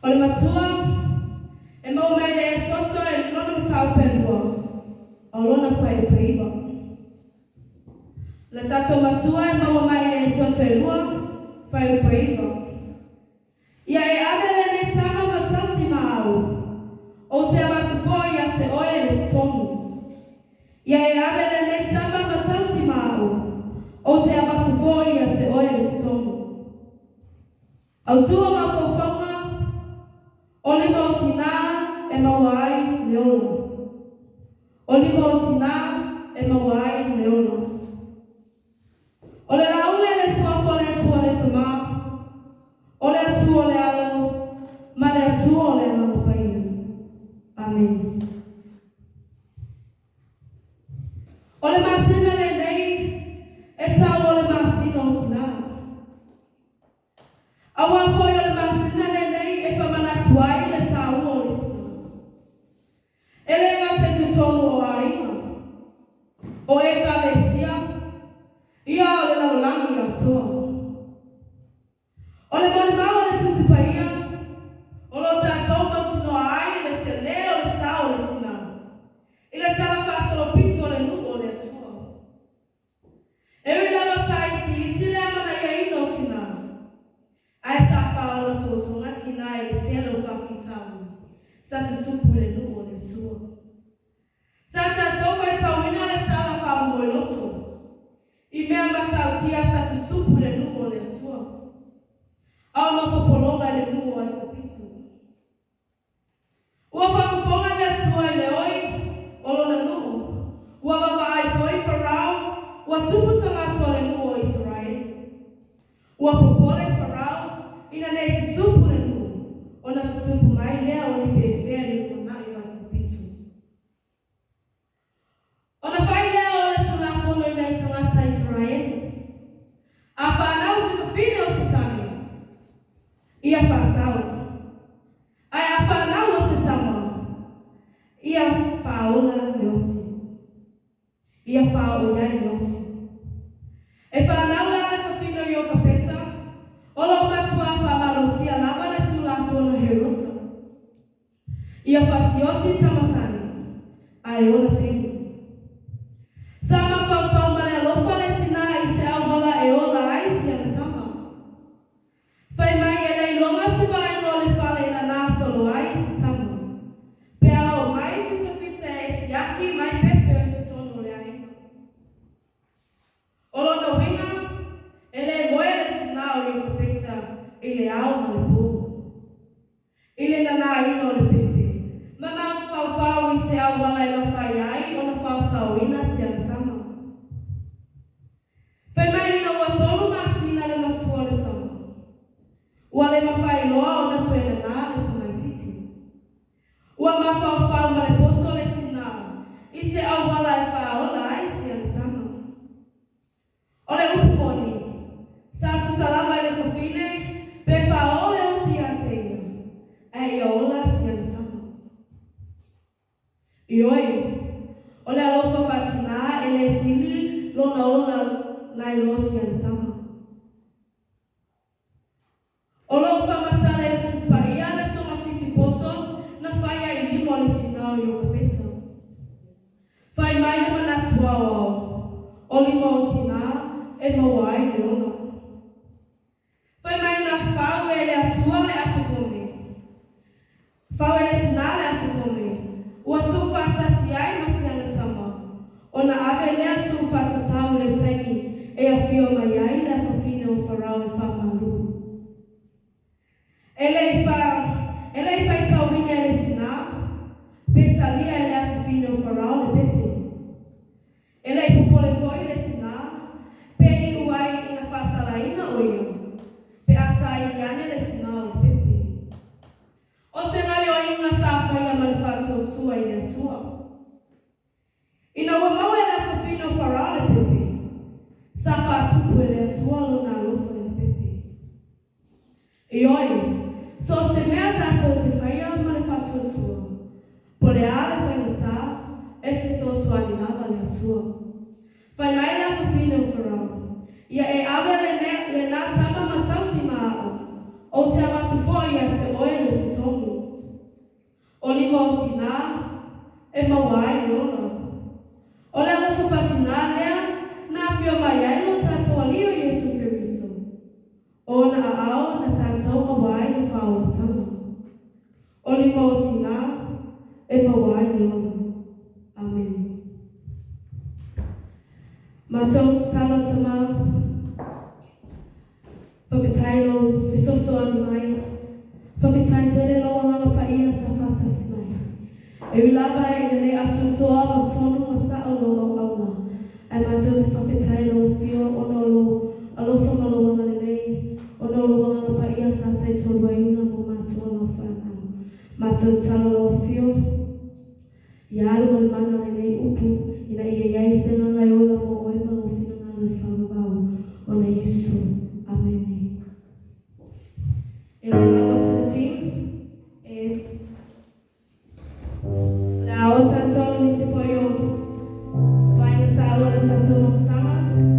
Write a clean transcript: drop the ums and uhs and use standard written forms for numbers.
O le matua, e maua mai le Esoto e lona mataupu e lua, a o lona fuaiupu e iva. Le tatou matua e maua mai le Esoto e lua, fuaiupu e iva. Ia e ave lenei tama ma tausi ma au, ou te avatu foi ia te oe le totogi. Ia e ave lenei tama ma tausi ma au, ou te avatu foi ia te oe le totogi. Autu o mafaufauga, o lima o tinā e maua ai le ola. O lima o tinā e maua ai le ola. O le lauga i le Suafa o le Atua le Tama, o le Atua o le Alo, ma le Atua o le Agaga Paia. Amene. O le masina lenei e tau o le masina o tinā. Auā foi o le masina lenei e faamanatu ai le tāua o le tinā. E le gata i totonu o aiga, o Ekalesia, ia o le lalolagi atoa. O le molimau a le Tusi Paia, o lo tatou mautinoa ai le tele o le sao o le tinā i le tala faasolopito o le nuu o le Atua. E ui lava sa itiiti le amanaiaina o tinā, ae sa faaola totoga tinā i le tele o faafitauli sa tutupu i le nuu o le Atua. Sa tatou faitauina le tala faamomoiloto i mea matautia sa tutupu i le nuu o le Atua, a o nofo pologa i le nuu o Aikupito. Ua faafofoga le Atua i le oi o lona nuu, ua vaavaai foi Farao, ua tupu tagata o le nuu o Isaraelu. Ua popole Farao ina ne i tutupu le nuu, ona tutupu mai lea o ni pefea i le lumanai o Aikupito. Ona fai lea o le Tulafono i nai tagata Isaraelu, A fanau se fafine o se tane, ia faasao. Ae a fanau o se tama, ia faaola le oti. Ia faaoo i ai le oti. E fanau la le fafine o Iokapeta, o lo o matuā faamalosia lava le Tulafono a Herota. Ia fasioti tama tane, ae ola teine. Sa mafaufau ma le alofa le tinā i se auala e ola ai si ana tama. Fai mai e le iloga se vaaiga o le fale i nanā solo ai si tama. Pe a oo mai fitafita e siaki mai pepe o i totonu o le aiga. O lona uiga, e le moe le tinā o Iokapeta i le ao ma le pō. I le nanāina o le pepe, ma mafaufau i se auala e mafai ai ona faosaoina si ana tama. Fai mai ina ua tolu masina le matua o le tama, ua le mafai loa ona toe nanā le tamaitiiti. Ua mafaufau ma le poto le tinā i se auala e faaola ai si ana tama. O le upu moni, sa tusa lava i le fafine pe faaoo le oti ia te ia, ae ia ola si ana tama. Ioe, o le alofa faatinā e le sili lona ola nai lo si ana tama. O lo o faamatala i le Tusi Paia le togafiti poto na faia i lima o le tinā o Iokapeta. Fai mai le manatu aoao, o lima o tinā e maua ai le ola. Fai mai na fau e le Atua le atokome. Fau e le tinā le atokome, ua tuufaatasi ai ma si ana tama, ona ave lea tuufaatatau i le taimi e afio mai ai le afafine o Farao e faamalu. E le i fa, e le i faitauina e le tinā, pe talia e le afafine o Farao le pepe. E le i popole foi le tinā, pe iu ai ina faasalaina o ia, pe a saili ane le tinā o le pepe. O se gaoioiga sa faia ma le faatuatua i le Atua. Ina ua maua e le afafine o Farao le pepe, sa faatupu e le Atua lona alofa i le pepe. Ioe, so o se mea tatou te faia ma le faatuatua, po o le a le faigata, e fesoasoani lava le Atua. Fai mai le afafine o Farao, Ia e ave lenā tama ma tausi ma a'u, ou te avatu foi ia te oe le totogi. e maua ai le ola. O le alofa faatina lea na afio mai ai lo tatou Alii o Iesu Keriso. O ona aao na tatou maua ai le faaolataga. O lima o tinā e maua ai le ola. Amene. Matou tatalo. Tamā, faafetai lou fesoasoani mai. Faafetai tele lou Agaga Paia sa faatasi mai. E ui lava i le le atoatoa ma tonu ma sao lou auauna. Ae matou te faafetai lou afio ona o lou alofa ma lou agalelei, ona o lou Agaga Paia sa taitoaluaina mo matou lau fanau. Matou tatalo lau afio, ia alu ma le mana lenei upu, ina ia i ai se agaga e ola mo oe ma lou finagalo e faavavau. Ona Iesu. Amene. E valaau atu le team, e o le a o tatou nisi foi o vaega taua le tatou mafutaga.